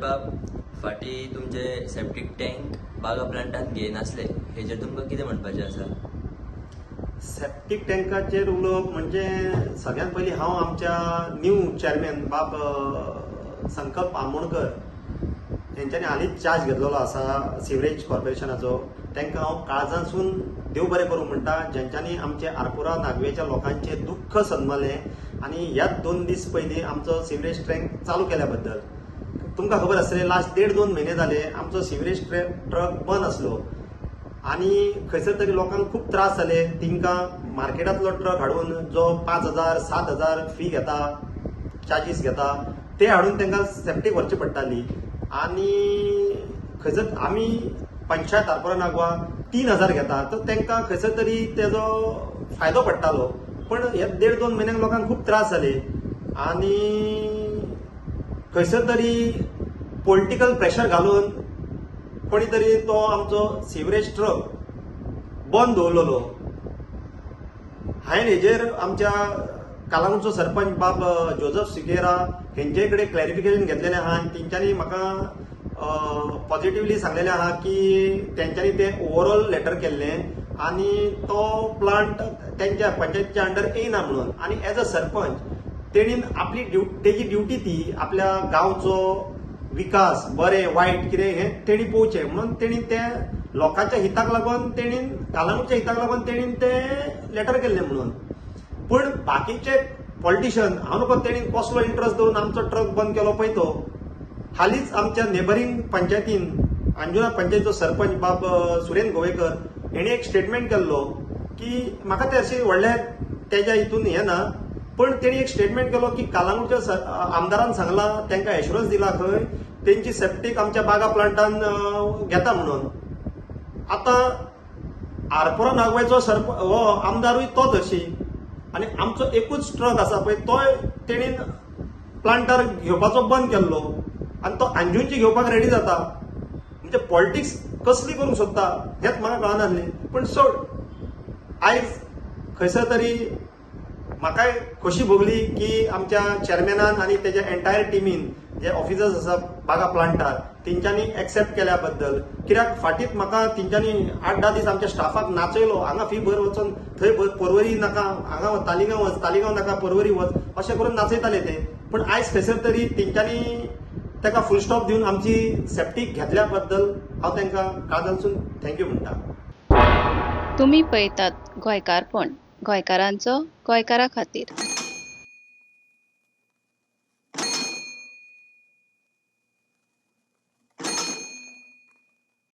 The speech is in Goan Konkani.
बाब, फाटीं तुमचे सेप्टीक टँक बागा प्लांटान घेयनासले, हेजेर तुमकां कितें म्हणपाचें आसा? सेप्टीक टँकाचेर उलोवप म्हणजे सगळ्यांत पयलीं हांव आमच्या न्यू चॅरमॅन बाब संकल्प आमोणकर हेंच्यांनी हालींच चार्ज घेतलेलो आसा सिवरेज कॉर्पोरेशनाचो. तांकां हांव काळजांतसून देव बरें करूं म्हणटा, जेंच्यांनी आमचे आरपोरा नागवेच्या लोकांचें दुख्ख सन्मलें आनी ह्याच 2 दीस पयलीं आमचो सिवरेज टँक चालू केल्या बद्दल. तुमकां खबर आसतलें, लास्ट 1.5-2 म्हयने जाले आमचो सिवरेज ट्रक बंद आसलो आनी खंयसर तरी लोकांक खूब त्रास जाले. तिंकां मार्केटांतलो ट्रक हाडून जो 5,000 7,000 फी घेता, चार्जीस घेता, ते हाडून तांकां सेप्टीक व्हरची पडटाली. आनी खंयसर आमी पंचायत आरपोरा नागवा 3,000 घेता, तर तांकां खंयसर तरी तेजो फायदो पडटालो. पण ह्या 1.5-2 म्हयन्यांक लोकांक खूब त्रास जाले आनी खंयसर तरी पॉलिटिकल प्रेशर घालून कोणी तरी तो आमचो सिवरेज ट्रक बंद दवरलेलो. हांवें हेजेर आमच्या कालांगुटचो सरपंच बाब जोजफ सिकेरा हेंचे कडेन क्लॅरिफिकेशन घेतलेलें आहा आनी तेंच्यांनी म्हाका पॉजिटिवली सांगलेलें आहा की तेंच्यांनी तें ओवरऑल लेटर केल्लें आनी तो प्लांट तेंच्या पंचायतीच्या अंडर येयना म्हणून. आनी एज अ सरपंच तेणीन आपली तेजी ड्युटी ती आपल्या गांवचो विकास बरें वायट कितें हें तेणी पळोवचें म्हणून तेणी तें लोकांच्या हिताक लागून, तेणीन कालांगुटच्या हिताक लागून तेणीन तें लेटर केल्लें म्हणून. पूण बाकीचे पॉलिटिशन हांव नको तेणी कसलो इंट्रस्ट दवरून आमचो ट्रक बंद केलो पळय तो. हालींच आमच्या नेबरींग पंचायतीन अंजुना पंचायतीचो सरपंच बाब सुरेन गोवेकर हेणी एक स्टेटमेंट केल्लो की म्हाका तें अशें व्हडलें तेज्या हितून हें ना, पण तेणी एक स्टेटमेंट केलो की कालांगुटच्या आमदारान सांगलां, तांकां एश्युरन्स दिला खंय तेंची सेप्टीक आमच्या बागा प्लांटान घेता म्हणून. आतां आरपोरा नागवेचो सरपंच हो आमदारूय तोच अशी आनी आमचो एकूच ट्रक आसा पळय तोय तेणीन प्लांटार घेवपाचो बंद केल्लो आनी तो अंजुनची घेवपाक रेडी जाता. म्हणजे पॉलिटिक्स कसली करूंक सोदता हेंच म्हाका कळनासलें. पूण सोड, आयज खंयसर तरी म्हाकाय खोशी भोगली की आमच्या चॅरमॅनान आनी तेज्या एंटायर टिमीन जे ऑफिसर्स आसा बागा प्लांटार तेंच्यांनी एक्सेप्ट केल्या बद्दल. कित्याक फाटींच म्हाका तेंच्यांनी 8-10 दीस आमच्या स्टाफाक नाचयलो, हांगा फी भर वचून थंय भर, परवरी नाका हांगा वच, तालिगांव वच, तालिगांव नाका परवरी वच, अशें करून नाचयताले ते. पूण आयज खंयसर तरी तेंच्यांनी ताका फूल स्टॉप दिवन आमची सेप्टीक घेतल्या बद्दल हांव तांकां काळजांतसून thank you म्हणटा. तुमी पळयतात गोंयकारपण, गोंयकारांचो गोंयकारा खातीर.